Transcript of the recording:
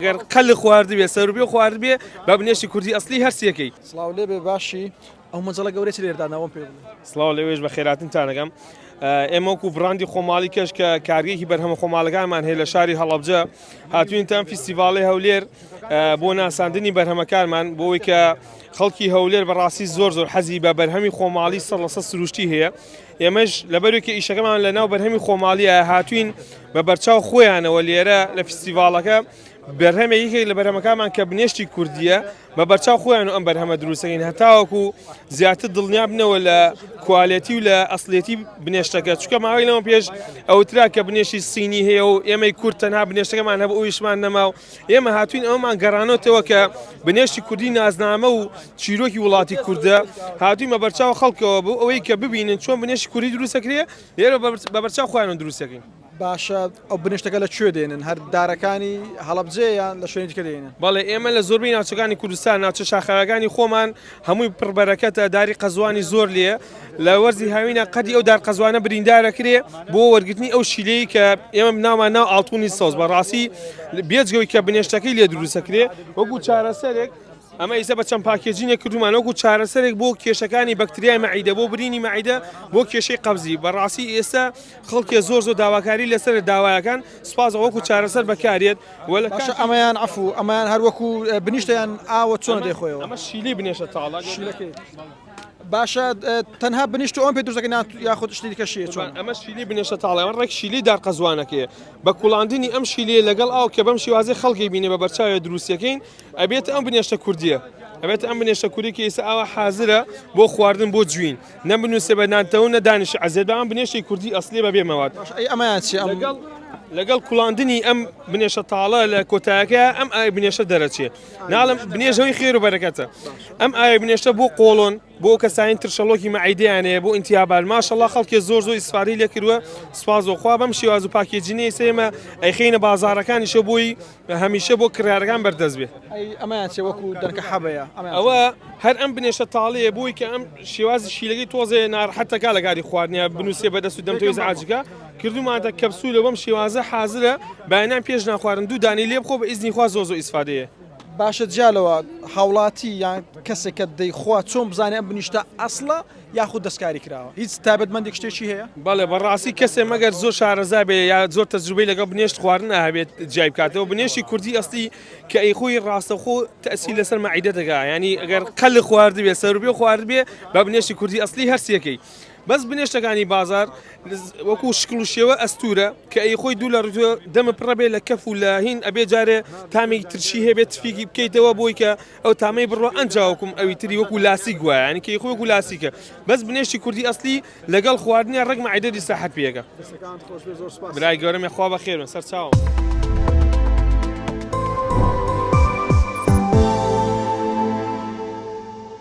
گەر قەل خواردبێ سەروبێ خواردبێ بە بنێشتی کوردی ئەسلی هەرسیەکەی. سڵاو لێبێ باشی ئەو مەجەڵە گەورەی چ لێرەدا ناوم پێ بڵێ. سڵاو لێوێش بە خێراتنتان ئەکەم ئێمە وەکو بڕاندی خۆماڵی کەش کە کارگەیەکی بەرهەمە خۆماڵەکانمان هەیە لە شاری هەڵەبجە هاتوین تام فیستیڤاڵی هەولێر بۆ ناساندنی بەرهەمەکانمان بۆ ئەوەی کە خەڵکی هەولێر بەڕاستی زۆر زۆر حەزی بە بەرهەمی خۆماڵی سەد لە سەد سروشتی هەیە ئێمەش لەبەرەوەی کە ئیشەکەمان لە ناو بەرهەمی خۆماڵیە هاتوین بە بەرچاو خۆیانەوە لێرە لە فیستیڤاڵەکە بەرهەمە یەکێک لە بەرهەمەکانمان کە بنێشتی کوردیە بە بەرچاو خۆیان و ئەم بەرهەمە دروستەکەین هەتاوەکو زیاتر دڵنیا بنەوە لە quality و لە ئەسلێتی بنێشتەکە چکە ماوەی لەمە پێش ئەوترا کە بنێشتی سینی هەیە و ئێمەی کورد تەنها بنێشتەکەمان هەبوو ئەویشمان نەما و ئێمە هاتوین ئەومان گەڕانەوەتەوە کە بنێشتی کوردی نازنامە و چیرۆکی وڵاتی کوردە هاتوین بە بەرچاو خەڵکەوە بۆ ئەوەی کە ببینن چۆن بنێشتی کوردی دروستەکرێ لێرە بە بەرچاو خۆیان دروستەکەین. باشە ئەو بنێشتەکە لە کوێ دێنن هەر دارەکانی هەڵەبجەیە یان لە شوێنی دیکە دێنن؟ بەڵێ ئێمە لە زۆربەی ناوچەکانی کوردستان ناوچە شاخاویەکانی خۆمان هەمووی پڕ بەرەکەتە داری قەزوانی زۆر لێ لە وەرزی هاوینە قەدی ئەو دار قەزوانە بریندارەکرێ بۆ وەرگرتنی ئەو شیلەی کە ئێمە ناومان ناو ئاڵتونی سەوز بەڕاستی بێجگەوەی کە بنێشتەکەی لێ دروستەکرێ وەکو چارەسەرێک ئەمە ئیسە بە چەند packaging ێک کردومان وەکو چارەسەرێک بۆ کێشەکانی بەکتریای مەعیدە بۆ برینی مەعیدە بۆ کێشەی قەبزی بەڕاستی ئێستا خەڵکێ زۆر زۆر داواکاری لەسەر داوایەکان سوپاس وەکو چارەسەر بەکارێت وە لە باشە ئەمەیان عەفو ئەمەیان هەر وەکو بنیشتە یان ئاوە چۆن دەیخۆیەوە؟ ئەمە شیلەی بنێشە تاڵە شیلەکەی باشە تەنها بنیشت و ئەم پێ دروست دەکەن یاخود شتی دیکەش هەیە چۆن؟ ئەمە شیلەی بنێشتە تاڵە ئەمە ڕێک شیلەی دار قەزوانەکەیە بە کوڵاندنی ئەم شیلەیە لەگەڵ ئاو کە بەم شێوازەی خەڵکی بینێ بە بەرچاوێ دروستیەکەین ئەبێت ئەم بنێشتە کوردیە ئەبێت ئەم بنێشتە کوردی کە ئێستا ئاوا حازرە بۆ خواردن بۆ جوین نە بنووسێ بە نانتەوە نە دانیش عەزێت بە ئەم بنێشتەی کوردی ئەسلی بە بێ مەواد. باشە ئەی ئەمەیان چیە ئەم لەگەڵ لەگەڵ کوڵاندنی ئەم بنێشە تاڵە لە کۆتایەکە ئەم ئاوی بنێشتە دەرەچێ ناڵم بنێژەوەی خێر و بەرەکەتە ئەم ئاوی بنێشتە بۆ قۆڵۆن بۆ کەسانی ترشەڵۆکی مەعیدەیان هەیە بۆ ئینتیابال ماشەڵا خەڵکێ زۆر زۆر ئیسفادەی لێکردووە سوپاس بۆ خوا بەم شێواز و packaging ەی ئێستا ئێمە ئەیخەینە بازاڕەکانیشەوە بۆی هەمیشە بۆ کڕیارەکان بەردەست بێ. ئەی ئەمەیان چیە وەکو دەنکە حەبەیە ئەمەیان چیە؟ ئەوە هەر ئەم بنێشتە تاڵەیە بۆی کە ئەم شێوازی شیلەکەی تۆزێ ناڕەحەتەکا لە کاتی خواردنیا بنووسێ بە دەست و دەم تۆی ئەزعاجکا کردوومانتە کەپسولە بەم شێوازە حازرە بەیانیان پێش نان خواردن دوو دانەی لێ بخۆ بە ئیزنی خوا زۆر زۆر ئیسفادەیە. باشە جیا لەوە هاوڵاتی یان کەسێک کە دەیخوا چۆن بزانێ ئەم بنیشتە ئەسڵە یاخود دەستکاری کراوە هیچ تایبەتمەندێک شتێکی هەیە؟ بەڵێ بەڕاستی کەسێ مەگەر زۆر شارەزا بێ یا زۆر تەجروبەی لەگەڵ بنێشت خواردنا هەبێت جیای بکاتەوە بنێشتی کوردی ئەسلی کە ئەیخۆی ڕاستەخۆ تەئسیر لەسەر مەعیدە دەکا یانی ئەگەر قەل خواردبێ سەروبێ خواردبێ بە بنێشتی کوردی ئەسلی هەرسیەکەی بەس بنێشتەکانی بازار وەکو شکڵ و شێوە ئەستورە کە ئەی خۆی دوو لە ڕوو دەمە پڕە بێ لە کەف و لە هین ئەبێ جارێ تامی ترشی هەبێت تفیکی بکەیتەوە بۆی کە ئەو تامەی بڕوا ئەنجا وەکوم ئەوی تری وەکو لاسیک وایە یانی کەی خۆی وەکو لاسیکە بەس بنێشتی کوردی ئەسلی لەگەڵ خواردنیا ڕێک مەعیدە دیسا حەت پێکە. دەستەکانت خۆش بێ زۆر سوپاس. برای گەورەم یاخوا بەخێربن سەرچاوم.